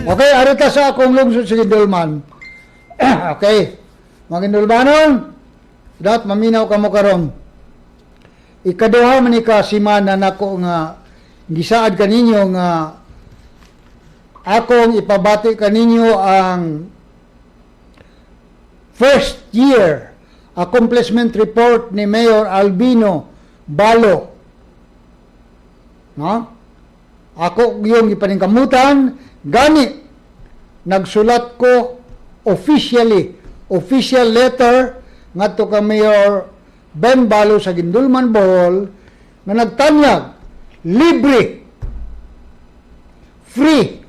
Okay, ari ta sa akong lungsod sa Guindulman. Okay. Mga Guindulmanon, dat maminaw kamo karon. Ikaduha man ni ka simana nako nga gisaad kaninyo nga akong ipabati kaninyo ang first year accomplishment report ni Mayor Albino Balo. No? Ako yung ipaningkamutan, gani nagsulat ko officially, official letter ngadto ka Mayor Ben Balo sa Guindulman, Bohol, nga nagtanyag libre, free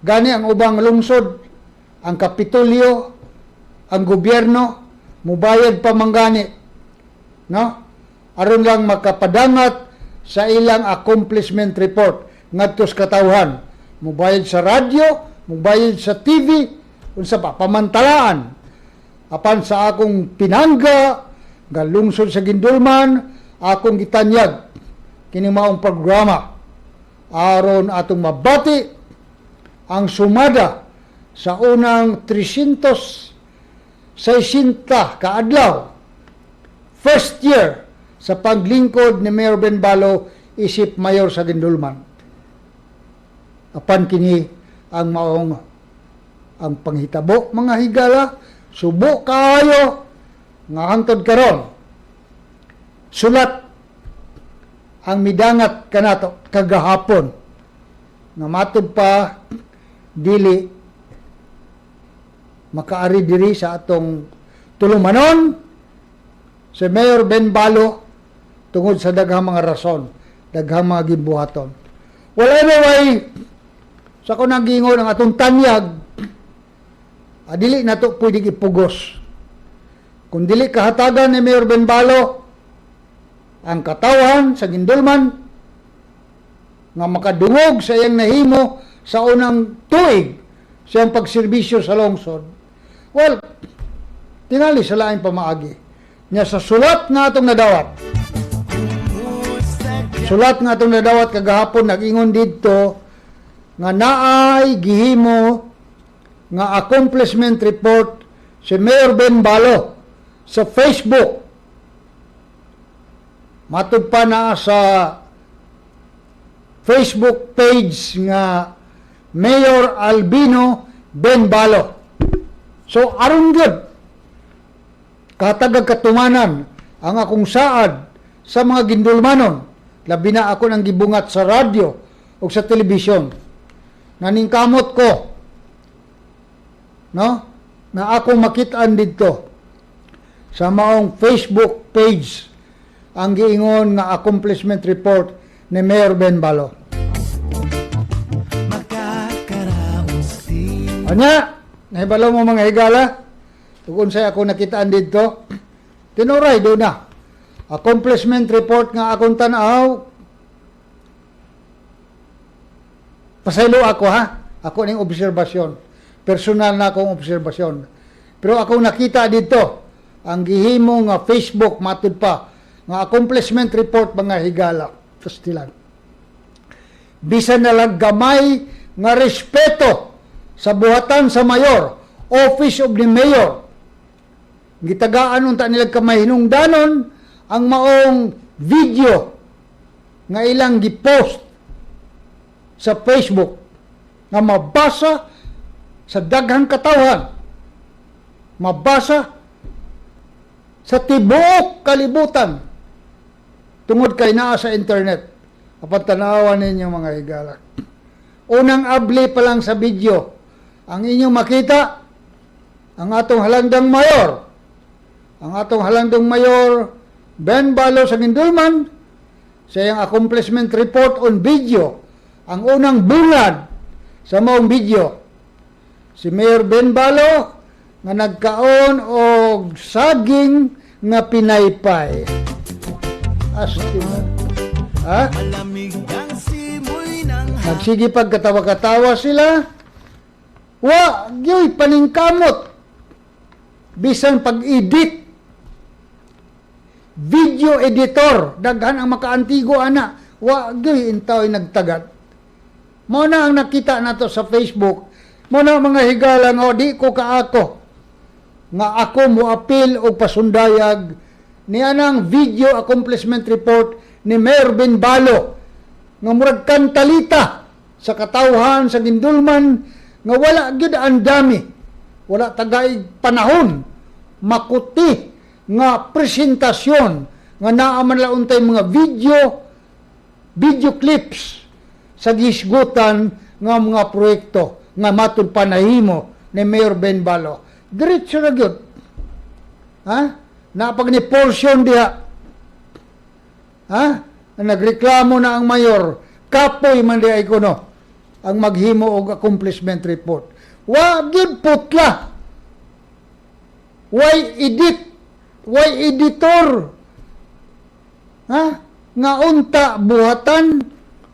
gani ang ubang lungsod, ang Kapitolyo, ang gobyerno mubayad pa man gani, no, aron lang makapadangat sa ilang accomplishment report ngadto sa katawhan. Mubayad sa radyo, mubayad sa TV, unsa pa, pamantalaan. Apan sa akong pinangga nga lungsod sa Guindulman, akong gitanyag kini maong programa aron atong mabati ang sumada sa unang 360 kaadlaw, first year sa paglingkod ni Mayor Ben Balo isip mayor sa Guindulman. Apan kini ang maong ang panghitabo, mga higala, subo kaayo nga hangtod karon sulat ang midangat kanato kagahapon nga matud pa dili makaari diri sa atong tulumanon si Mayor Ben Balo tungod sa daghang mga rason, daghang mga gibuhaton. Well, anyway, sa ko nagingon ang atong tanyag, dili na to pwede ipugos. Kung dili kahatagan ni Mayor Ben Balo ang katawan sa Guindulman nga makadungog sa iyang nahimo sa unang tuig sa iyang pagserbisyo sa lungsod, well, tingali sa laing pamaagi. Nya sa sulat nga atong nadawat, sulat nga atong nadawat kagahapon, nag-ingon didto nga naay gihimo nga accomplishment report si Mayor Ben Balo sa Facebook. Matud pa na sa Facebook page nga Mayor Albino Ben Balo. So aron gyud katagag katumanan ang akong saad sa mga Guindulmanon, labi na ako nang gibungat sa radyo o sa telebisyon. Naningkamot ko, no, na akong makitaan didto sa maong Facebook page ang giingon nga accomplishment report ni Mayor Ben Balo. Makakaraos din. Anya, nahibalo mo, mga higala, kung unsay ako nakitaan didto, tinuray do na. Accomplishment report nga akong tanaw, pasaylo ako ha, ako ning obserbasyon. Personal na akong obserbasyon. Pero akong nakita dito, ang gihimo nga Facebook, matud pa, nga accomplishment report, mga higala, pastilan. Bisan na lang gamay nga respeto sa buhatan sa mayor, office of the mayor. Gitagaan unta nila kamay hinungdanon ang maong video nga ilang gipost sa Facebook nga mabasa sa daghang katawhan, mabasa sa tibuok kalibutan tungod kay naa sa internet. Apan tanawan ninyo, mga higala, unang abli pa lang sa video, ang inyong makita ang atong halangdang mayor, ang atong halangdang Mayor Ben Balo sa Guindulman, sa iyang accomplishment report on video. Ang unang bungad sa maong video, si Mayor Ben Balo nga nagkaon og saging nga pinaypay. Astig. Ha? Malamig ang simoy ng Nagsige pagkatawa-katawa sila. Wa gyoy paningkamot. Bisan pag-edit. Video editor, daghan ang makaantigo ana. Wa gyoy intaway nagtagad. Mao na ang nakita nato sa Facebook. Mao na, mga higala, nga di ko kaako nga ako mo apil og pasundayag ni anang video accomplishment report ni Mayor Ben Balo nga murag kantalita sa katawhan sa Guindulman nga wala gyud andami, wala tagaig panahon, makuti nga presentasyon nga naa man lang untay mga video video clips sa gisgutan nga mga proyekto nga matud pa nahimo ni Mayor Ben Balo. Diretso na gyud. Ha? Napag ni portion diha. Ha? Nagreklamo na ang mayor, kapoy man diay kuno ang maghimo og accomplishment report. Wa gyud putla. Why edit? Why editor? Ha? Nga unta buhatan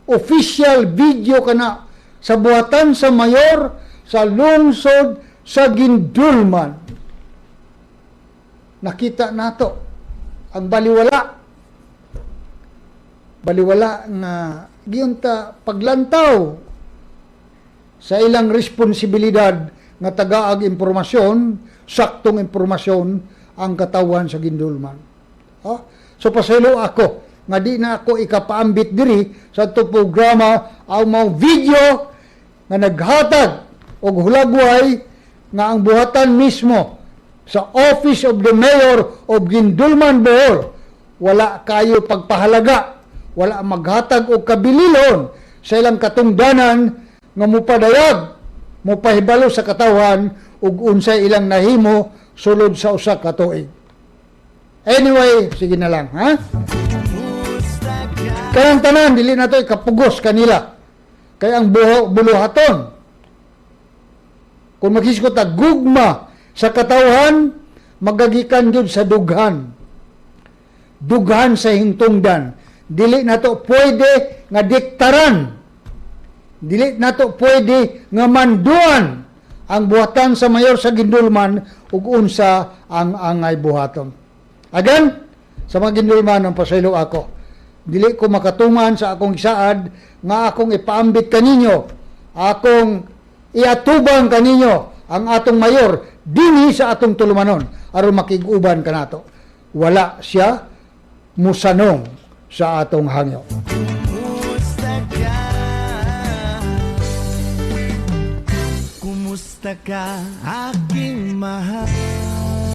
official video kana sa buhatan sa mayor sa lungsod sa Guindulman. Nakita nato ang baliwala. Baliwala nga giunta paglantaw sa ilang responsibilidad nga tagaag impormasyon, saktong impormasyon ang katawan sa Guindulman. Oh? So pasaylo ako nga di na ako ikapaambit diri sa ato programa ang mga video nga naghatag og hulagway nga ang buhatan mismo sa Office of the Mayor of Guindulman, Bohol, wala kayo pagpahalaga, wala maghatag og kabililon sa ilang katungdanan nga mupadayag, mupahibalo sa katawhan ug unsay ilang nahimo sulod sa usa ka tuig. Anyway, sige na lang, ha? Kumusta ka? Kanang tanan, dili na to ikapugos kanila. Kay ang buho, buluhaton. Kung maghisgot ta gugma sa katawhan, magagikan gyud sa dughan. Dughan sa hintungdan. Dili na to pwede nga diktaran. Dili na to pwede nga manduan ang buhatan sa mayor sa Guindulman ug unsa ang angay buhaton. Again, sa mga Guindulman, ang pasaylo ako. Dili ko makatuman sa akong isaad nga akong ipaambit kaninyo, akong iatubang kaninyo ang atong mayor dinhi sa atong tulumanon aron makig-uban kanato. Wala siya musanong sa atong hangyo. Kumusta ka? Kumusta ka, aking mahal?